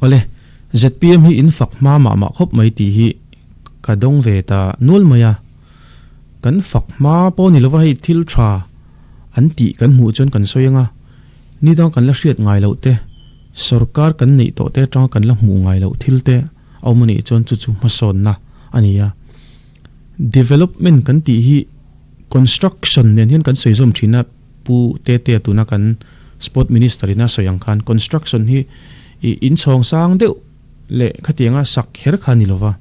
Awle, zpm hi in fak hma mah mah khawp mai tih hi ka dawng ve ta nual mai a. Kan fak hma pawh ni lova hei thil tha an tih kan hmuh chuan kan sawi anga, ni dang kan la hriat ngai loh te, sorkar kan neih tawh te atanga kan la hmuh ngai loh thil te a awm a nih chuan chu chu hmasawnna a ni a. Development kan tih hi construction nen hian kan sawi zawm thin a, Pu Tetea tuna kan Sport Minister in a sawi ang khan construction hi ih inchhawng sang deuh leh khatianga sak kher kha a ni lova,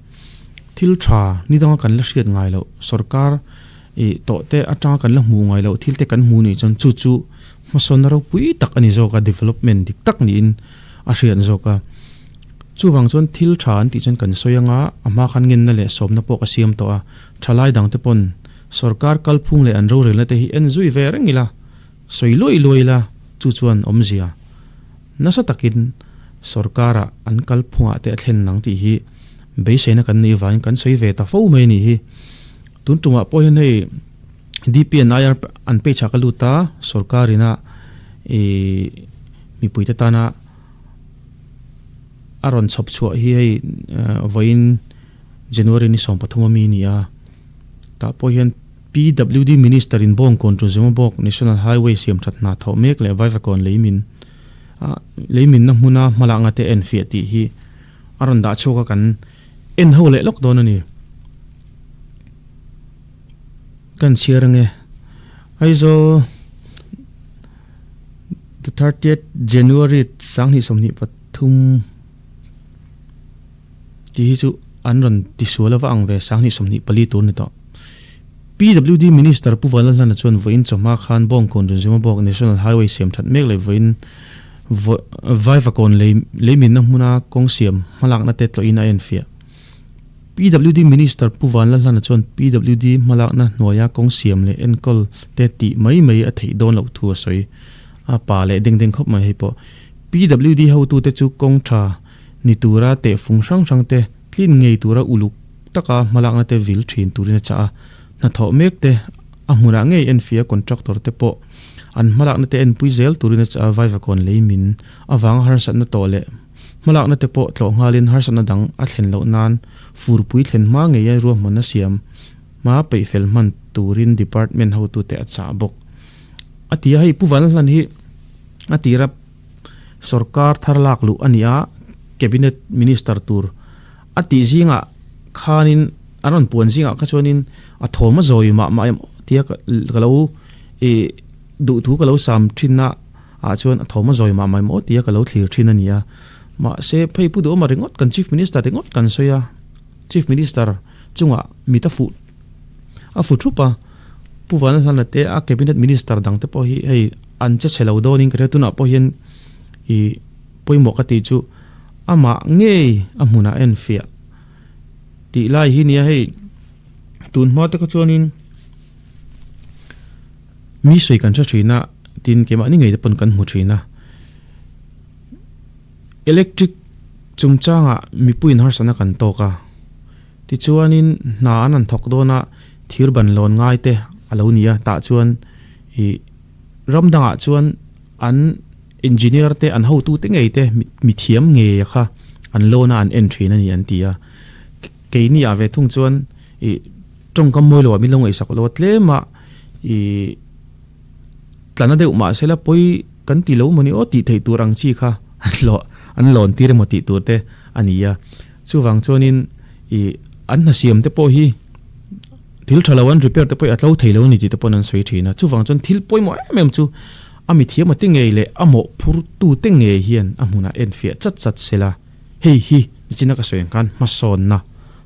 thil tha ni danga kan la hriat ngai loh sorkar ih tawh te atanga kan la hmuh ngai loh thil te kan hmuh nih chuan chu chu hmasawnna ropui tak a ni zawk a, development dik tak niin a hriat zawk a. Chuvang chuan thil tha an tih chuan kan sawi anga a hma khan ngenna leh sawmna pawh ka siam tawh a, thalai dangte pawn Sorkar kalphung leh an rorelna te hi en zui ve reng ila, sawi luai luai ila chu chuan awmzia nasa takin sorkara an kalphungah te a thlen nang tih hi beiseina kan neih vangin kan sawi ve ta fo mai a nih hi. Tun tumah pawh hian hei DPNIR an page ah ka lut a, sorkarina ih mipuite tana a rawn chhawp chhuah hi hei vawiin January ni 13 a mi a ni a. Tah pawh hian PWD Minister in Bawngkawn to Zemabawk National Highway siam that hna thawh mek leh Vaivakawn leimin a leiminna hmuna hmalak nga te en fiah tih hi a rawn dah chhuak a kan en ho leh lawk dawn a ni. Kan chhiar ange Aizawl the 30th January 2023. Tih hi chu an rawn tisual ava ang ve 2024 tur ni tawh. PWD Minister Pu Vanlalhlana chuan vawiin chawhma khan Bawngkawn Runzimabawk National Highway siam that mek leh vawiin Vaivakawn lei leiminna hmuna kawng siam hmalakna te tlawhin a enfiah. PWD Minister Pu Vanlalhlana chuan PWD hmalakna hnuaia kawng siam leh enkawl te tih mai mai a theih dawn loh thu a sawi. A pa leh deng deng khawp mai hei pawh. PWD hotute chu kawng tha ni tura tehfung hrang hrang te tlin ngei tura uluk taka hmalakna te vil thin turin a chah a. Hnathawh mek te a hmunah ngei enfia contractor te pawh an hmalakna te enpui zel turin a chah a, Vaivakawn lei min avanga harsatna tawh leh hmalakna te pawh tlawh nghalin harsatna dang a thlen loh nan furpui thlen hma ngeia ruahmanna siam hma peihfel hman turin department hotute a chah bawk a ti a. Hei Pu Vanlalhlan hi a tira Sorkar thar lak luh a ni a, Cabinet Minister tur a tih zingah khanin an rawn puan zingah kha chuanin a thawm a zawi mah mah em aw tia ka lo ih duhthu ka lo sam thin a ah chuan a thawm a zawi mah mah em aw tia ka lo thlir thin a ni a. Mahse phei Pu Duhawma ringawt kan Chief Minister ringawt kan sawi a, Chief Minister chungah mit a fuh a fu thup a, Pu Vanlalhlana te a Cabinet Minister dang te pawh hi hei an che chhe lo dawnin ka hria tunah pawh hian ih pawimawh ka tih chu amah ngei a hmunah a enfiah tih lai hi nia hei tun hma te kha chuanin mi sawi kan hre thin a tin keimahni ngei te pawn kan hmu thin a electric chungchangah mipuiin harsatna kan tawk a. Tichuanin hna an han thawk dawn a, thir ban lawn ngai te a lo ni a, tah chuan ih ram dangah chuan an engineer te an hotu te ngei te mithiam ngei a kha an lawn a an en thin a ni an ti a, keini ah ve thung chuan ih tawngkam mawi lo ah min lo ngaihsak lo a tlem a ih tlana deuh mahsela pawi kan ti lo maw ni aw tih theih tur ang chi kha an hlawh an lawn tir emaw tih tur te a ni a. Chuvang chuanin ih an hna siam te pawh hi thil tha lo an repair te pawh hi a tlo thei lo a ni tih te pawhin an sawi thin a. Chuvang chuan thil pawimawh em em chu a mithiam a te ngei leh a mawhphur tu te ngei hian a hmunah enfiah chat chat sela hei hi nichina ka sawi ang khan hmasawnna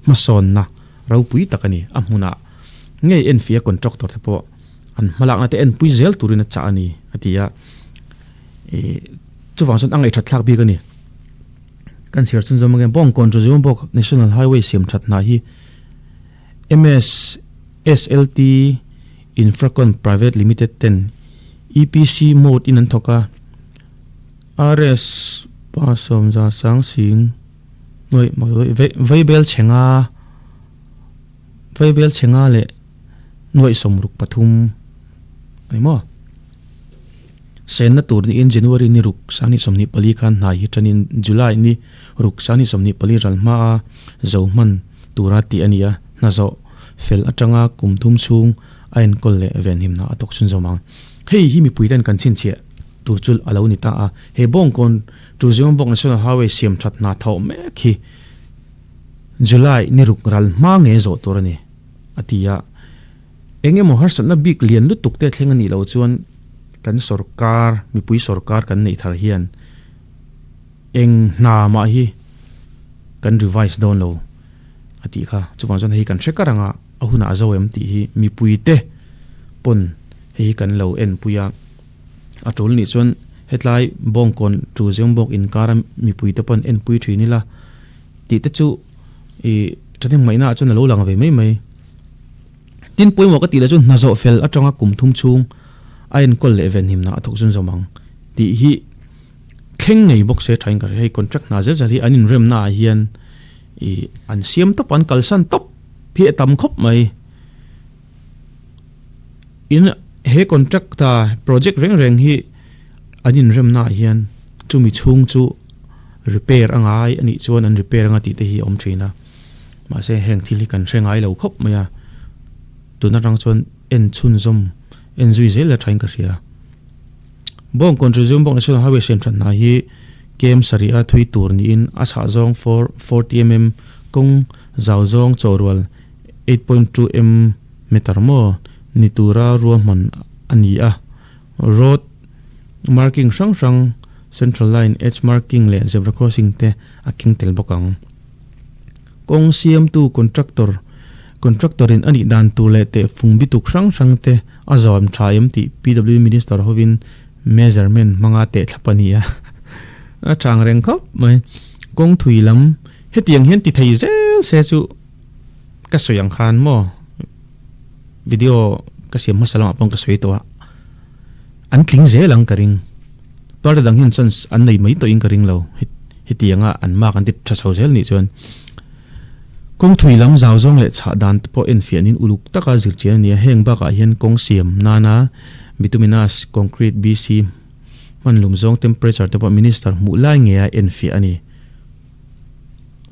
hmasawnna ropui tak a ni. A hmunah ngei enfiah contractor te pawh an hmalakna te enpui zel turin a chah a ni a ti a. Ih chuvang chuan a ngaihthat thlak bik a ni. Kan chhiar chhun zawm ange Bawngkawn chu Zimabawk National Highway siam that hna hi MS SLT Infracon Private Limited ten EPC mode in an thawk a, RS pa sawmza sang sing nuaih Vaibel chhenga Vaibel chhenga leh nuaih 63 a ni maw? Senna tur niin January ni ruk 2024 khan hnai hi tanin July ni ruk 2024 ral hmaa zo hman tura tih a ni a, hna zawh fel atanga kum thum chhung a enkawl leh venhim hna a tawk chhunzawm ang. Hei hi mipui ten kan chhinchhiah tur chu a lo ni ta a, he Bawngkawn to Zimabawk National Highway siam that hna thawh mek hi July ni ruk ral hma nge zawh tur a ni, a ti a. Eng emaw harsatna bik lian lutuk te thleng a nih loh chuan kan sorkar, mipui sorkar kan neih thar hian eng hna mah hi kan revise dawn lo a tih kha. Chuvang chuan hei kan hre kar anga a hunah a zo em tih hi mipuite pawn hei hi kan lo enpui a. A tul nih chuan hetlai Bawngkawn tu Zembawk inkara mipuite pawn enpui thin ila tih te chu ih thahnemngaihna ah chuan a lo lang ve mai mai. Tin pawimawh ka tih leh chu hna zawh fel atanga kum thum chhung a enkawl leh venhimna a thawk zun zawm ang tih hi thleng ngei bawk se thain ka hria. Hei contract hna zel zel hi an inremna ah hian ih an siam tawp an kalsan tawp hi a tam khawp mai. In he contract ta project reng reng hi an inremna ah hian chumi chhung chu repair a ngai a nih chuan an repair anga tih te hi a awm thin a. Mahse heng thil hi kan hre ngai lo khawp mai a, tun atang chuan en chhunzawm en zui zel la thain ka hria. Bawngkawn Tourism Board National Highway siam that hna hi kem sarih a thui tur niin a chhah zawng 440 mm kawng zau zawng chawhrual 8.2 m meter maw ni tura ruahman a ni a. Road marking hrang hrang central line, edge marking leh zebra crossing te a keng tel bawk ang. Kawng siamtu contractor, Contractor in a nih dan tur leh tehfung bituk hrang hrang te a zawm tha em tih PW Minister hovin measurement hmanga teh thlap a ni a. A chang reng khawp mai. Kawng thui lam hetiang hian ti thei zel se chu ka sawi ang khan maw video ka siam hmasa lamah pawh ka sawi tawh a, an tling zel ang ka ring. Party dang hian chance an nei mai tawhin ka ring lo. Hetianga an mark an ti tha chho zel nih chuan kawng thui lam zau zawng leh chhah dan te pawh enfiahnin uluk taka zirchian a ni a. Heng bakah hian kawng siam nana bituminous concrete, BC, hman lum zawng temperature te pawh minister hmuh lai ngeia enfiah a ni.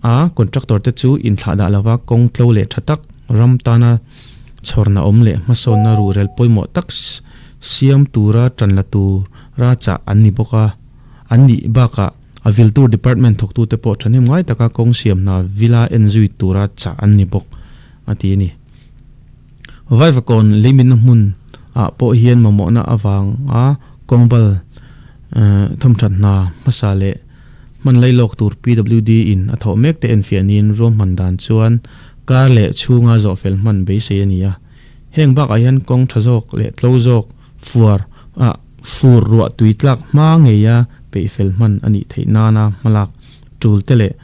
A contractor te chu inthlah dah lova kawng tlo leh tha tak ram tana chhawrna awm leh hmasawnna ruhrel pawimawh tak siam tura tan la tura chah an ni bawk a. An nih bakah a viltur department thawktute pawh thahnem ngai taka kawng siam hna vila en zui tura chah an ni bawk, a ti a ni. Vaivakawn leiminna hmun ah pawh hian mamawhna avanga kawng bal thawmthat hna hmasa leh hman lailawk tur PWD in a thawh mek te enfiah niin ruahman dan chuan kar leh chhunga zawhfel hman beisei a ni a. Heng bakah hian kawng tha zawk leh tlo zawk fuar ah fur ruah tui tlak hma ngeia peihfel hman a nih theih nana hmalak tul te leh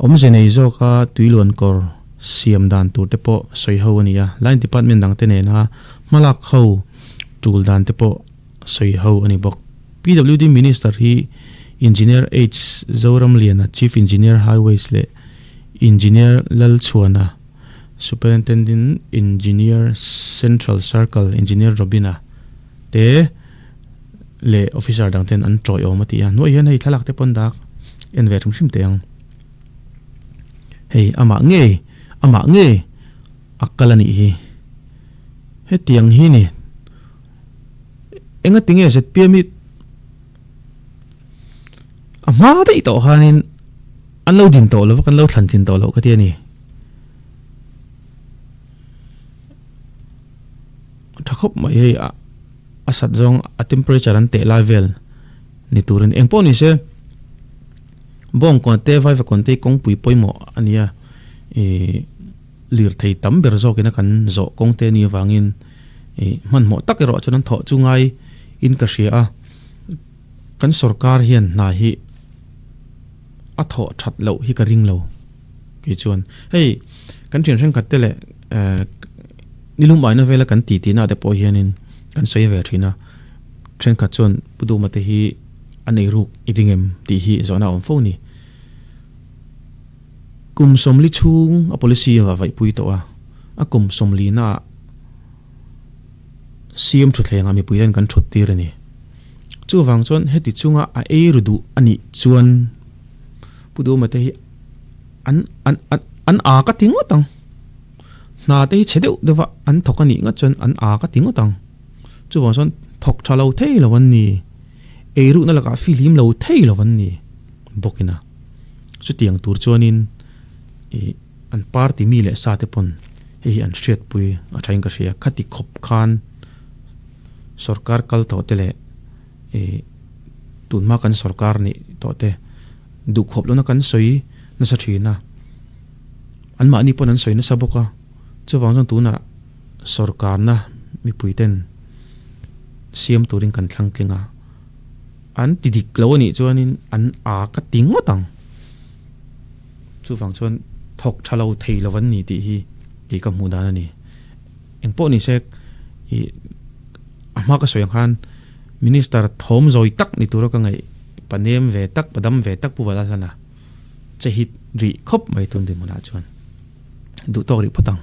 Awmze nei zawka tuiluan kawr siam dan tur te pawh sawi ho a ni a, line department dang te nena hmalak ho tul dan te pawh sawi ho a ni bawk. PWD Minister hi Engineer H Zoramliana, Chief Engineer Highways leh Engineer Lalchhuana, Superintending Engineer Central Circle Engineer Robina te leh officer dang ten an tawiawm a ti a, hnuai hian hei thlalak te pawn dak en ve hrim hrim teh ang. Hei amah ngei amah ngei a kal a nih hi. Hetiang hi ni enga tinge zpm hi a hma daih tawh khanin an lo din tawh lo va kan lo thlan tlin tawh loh ka ti a ni. Tha khawp mai hei a. A sat zawng a temperature an teh lai vel ni turin eng pawh ni se Bawngkawn te Vaivakawn te hi kawngpui pawimawh a ni a, ih lirthei tam ber zawkin a kan zawh kawng te a nih avangin ih hmanhmawh tak erawh chuan an thawh chu ngai in ka hria a, kan sorkar hian hna hi a thawh that loh hi ka ring lo kei chuan hei kan thian thenkhat te leh eh nilum aina vela kan titi na te pawh hianin kan sawi ve thin a thenkhat chuan Pu Duma te hi a nei ruk i ring em tih hi zawhna a awm fo ni. Kum sawmli chhung a policy a vaihpui tawh a, a kum sawmli naah CM thutthlengah mipui ten kan thut tir a ni. Chuvang chuan heti chunga a ei ru duh a nih chuan Pu Duhma te hi an an an an a ka ti ngawt ang. Hna te hi chhe deuh deuh va an thawk a nih ngawt chuan an a ka ti ngawt ang. Chuvang chuan thawk tha lo thei lo an ni. Ei ruhna lakah fihlim lo thei lo an ni bawkin a. Chutiang tur chuanin ih an party mi leh sa te pawn hei hi an hriatpui a thain ka hria. Khati khawp khan sorkar kal tawh te leh ih tunhma kan sorkar nih tawh te duhkhawp lohna kan sawi nasa thin a. Anmahni pawn an sawi nasa bawk a. Chuvang chuan tunah sorkarna mipui ten siam turin kan thlang tling a. An ti dik lo a nih chuanin an a ka ti ngawt ang. Chuvang chuan thawk tha lo thei lo an ni tih hi kei ka hmuh dan a ni. Engpawh ni se ih a hma ka sawi ang khan Minister thawm zawi tak ni tura ka ngaih pa nem ve tak pa dam ve tak Pu Vala Hlana che hit rih khawp mai tun dinhmunah chuan duh tawk rih phawt ang.